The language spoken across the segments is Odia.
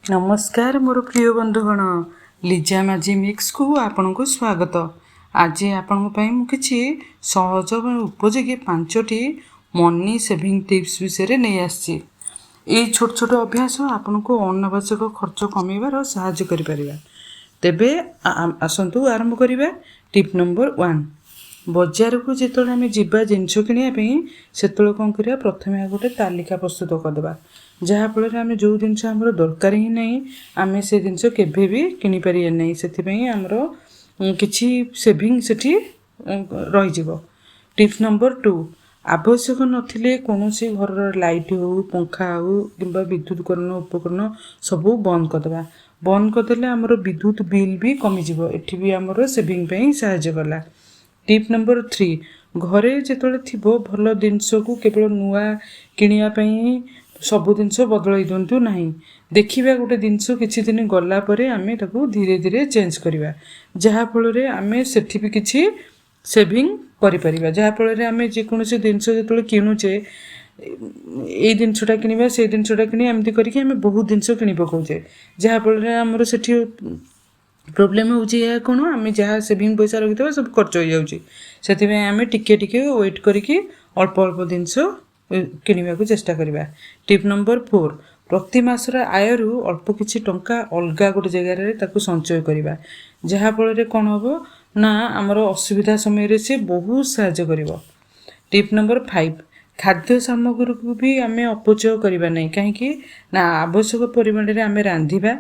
ନମସ୍କାର ମୋର ପ୍ରିୟ ବନ୍ଧୁଗଣ, ଲିଜା ମାଝି ମିକ୍ସକୁ ଆପଣଙ୍କୁ ସ୍ୱାଗତ। ଆଜି ଆପଣଙ୍କ ପାଇଁ ମୁଁ କିଛି ସହଜ ଏବଂ ଉପଯୋଗୀ 5ଟି ମନି ସେଭିଂ ଟିପ୍ସ ବିଷୟରେ ନେଇ ଆସିଛି। ଏଇ ଛୋଟ ଛୋଟ ଅଭ୍ୟାସ ଆପଣଙ୍କୁ ଅନାବଶ୍ୟକ ଖର୍ଚ୍ଚ କମାଇବାର ସାହାଯ୍ୟ କରିପାରିବା। ତେବେ ଆସନ୍ତୁ ଆରମ୍ଭ କରିବା। ଟିପ୍ ନମ୍ବର 1, ବଜାରକୁ ଯେତେବେଳେ ଆମେ ଯିବା ଜିନିଷ କିଣିବା ପାଇଁ, ସେତେବେଳେ କ'ଣ କରିବା? ପ୍ରଥମେ ଆଗ ଗୋଟେ ତାଲିକା ପ୍ରସ୍ତୁତ କରିଦେବା, ଯାହାଫଳରେ ଆମେ ଯେଉଁ ଜିନିଷ ଆମର ଦରକାର ହିଁ ନାହିଁ, ଆମେ ସେ ଜିନିଷ କେବେ ବି କିଣିପାରିବା ନାହିଁ। ସେଥିପାଇଁ ଆମର କିଛି ସେଭିଂ ସେଠି ରହିଯିବ। ଟିପ୍ସ ନମ୍ବର 2, ଆବଶ୍ୟକ ନଥିଲେ କୌଣସି ଘରର ଲାଇଟ୍ ହେଉ, ପଙ୍ଖା ହେଉ କିମ୍ବା ବିଦ୍ୟୁତକରଣ ଉପକରଣ ସବୁ ବନ୍ଦ କରିଦେବା। ବନ୍ଦ କରିଦେଲେ ଆମର ବିଦ୍ୟୁତ ବିଲ୍ ବି କମିଯିବ। ଏଠି ବି ଆମର ସେଭିଂ ପାଇଁ ସାହାଯ୍ୟ କଲା। ଟିପ୍ ନମ୍ବର 3, ଘରେ ଯେତେବେଳେ ଥିବ ଭଲ ଜିନିଷକୁ କେବଳ ନୂଆ କିଣିବା ପାଇଁ ସବୁ ଜିନିଷ ବଦଳାଇ ଦିଅନ୍ତୁ ନାହିଁ। ଦେଖିବା, ଗୋଟେ ଜିନିଷ କିଛି ଦିନ ଗଲା ପରେ ଆମେ ତାକୁ ଧୀରେ ଧୀରେ ଚେଞ୍ଜ କରିବା, ଯାହାଫଳରେ ଆମେ ସେଠି ବି କିଛି ସେଭିଂ କରିପାରିବା। ଯାହାଫଳରେ ଆମେ ଯେକୌଣସି ଜିନିଷ ଯେତେବେଳେ କିଣୁଛେ, ଏଇ ଜିନିଷଟା କିଣିବା, ସେଇ ଜିନିଷଟା କିଣିବା, ଏମିତି କରିକି ଆମେ ବହୁତ ଜିନିଷ କିଣି ପକାଉଛେ, ଯାହାଫଳରେ ଆମର ସେଠି ପ୍ରୋବ୍ଲେମ୍ ହେଉଛି। ଏହା କ'ଣ, ଆମେ ଯାହା ସେଭିଂ ପଇସା ରଖିଥିବା ସବୁ ଖର୍ଚ୍ଚ ହେଇଯାଉଛି। ସେଥିପାଇଁ ଆମେ ଟିକେ ଟିକେ ୱେଟ୍ କରିକି ଅଳ୍ପ ଅଳ୍ପ ଜିନିଷ କିଣିବାକୁ ଚେଷ୍ଟା କରିବା। ଟିପ୍ ନମ୍ବର 4, ପ୍ରତି ମାସର ଆୟରୁ ଅଳ୍ପ କିଛି ଟଙ୍କା ଅଲଗା ଗୋଟେ ଜାଗାରେ ତାକୁ ସଞ୍ଚୟ କରିବା, ଯାହାଫଳରେ କ'ଣ ହେବ ନା ଆମର ଅସୁବିଧା ସମୟରେ ସେ ବହୁତ ସାହାଯ୍ୟ କରିବ। ଟିପ୍ ନମ୍ବର 5, ଖାଦ୍ୟ ସାମଗ୍ରୀକୁ ବି ଆମେ ଅପଚୟ କରିବା ନାହିଁ। କାହିଁକି ନା ଆବଶ୍ୟକ ପରିମାଣରେ ଆମେ ରାନ୍ଧିବା।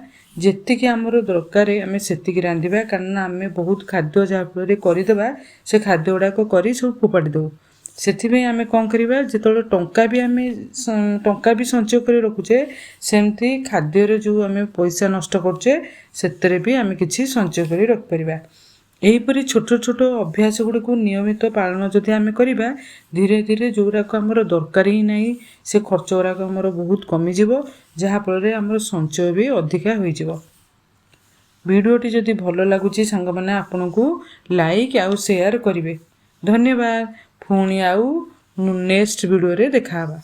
ଯେତିକି ଆମର ଦରକାର ଆମେ ସେତିକି ରାନ୍ଧିବା, କାରଣ ଆମେ ବହୁତ ଖାଦ୍ୟ ଯାହାଫଳରେ କରିଦେବା, ସେ ଖାଦ୍ୟ ଗୁଡ଼ାକ କରି ସବୁ ଫୋପାଡ଼ି ଦେଉ। ସେଥିପାଇଁ ଆମେ କ'ଣ କରିବା, ଯେତେବେଳେ ଟଙ୍କା ବି ଆମେ ଟଙ୍କା ବି ସଞ୍ଚୟ କରି ରଖୁଛେ, ସେମିତି ଖାଦ୍ୟରେ ଯେଉଁ ଆମେ ପଇସା ନଷ୍ଟ କରୁଛେ, ସେଥିରେ ବି ଆମେ କିଛି ସଞ୍ଚୟ କରି ରଖିପାରିବା। ଏହିପରି ଛୋଟ ଛୋଟ ଅଭ୍ୟାସ ଗୁଡ଼ିକୁ ନିୟମିତ ପାଳନ ଯଦି ଆମେ କରିବା, ଧୀରେ ଧୀରେ ଯେଉଁଗୁଡ଼ାକ ଆମର ଦରକାର ହିଁ ନାହିଁ, ସେ ଖର୍ଚ୍ଚ ଗୁଡ଼ାକ ଆମର ବହୁତ କମିଯିବ, ଯାହାଫଳରେ ଆମର ସଞ୍ଚୟ ବି ଅଧିକା ହୋଇଯିବ। ଭିଡ଼ିଓଟି ଯଦି ଭଲ ଲାଗୁଛି ସାଙ୍ଗମାନେ ଆପଣଙ୍କୁ, ଲାଇକ୍ ଆଉ ସେୟାର କରିବେ। ଧନ୍ୟବାଦ। ପୁଣି ଆଉ ନେକ୍ସଟ ଭିଡ଼ିଓରେ ଦେଖା ହେବା।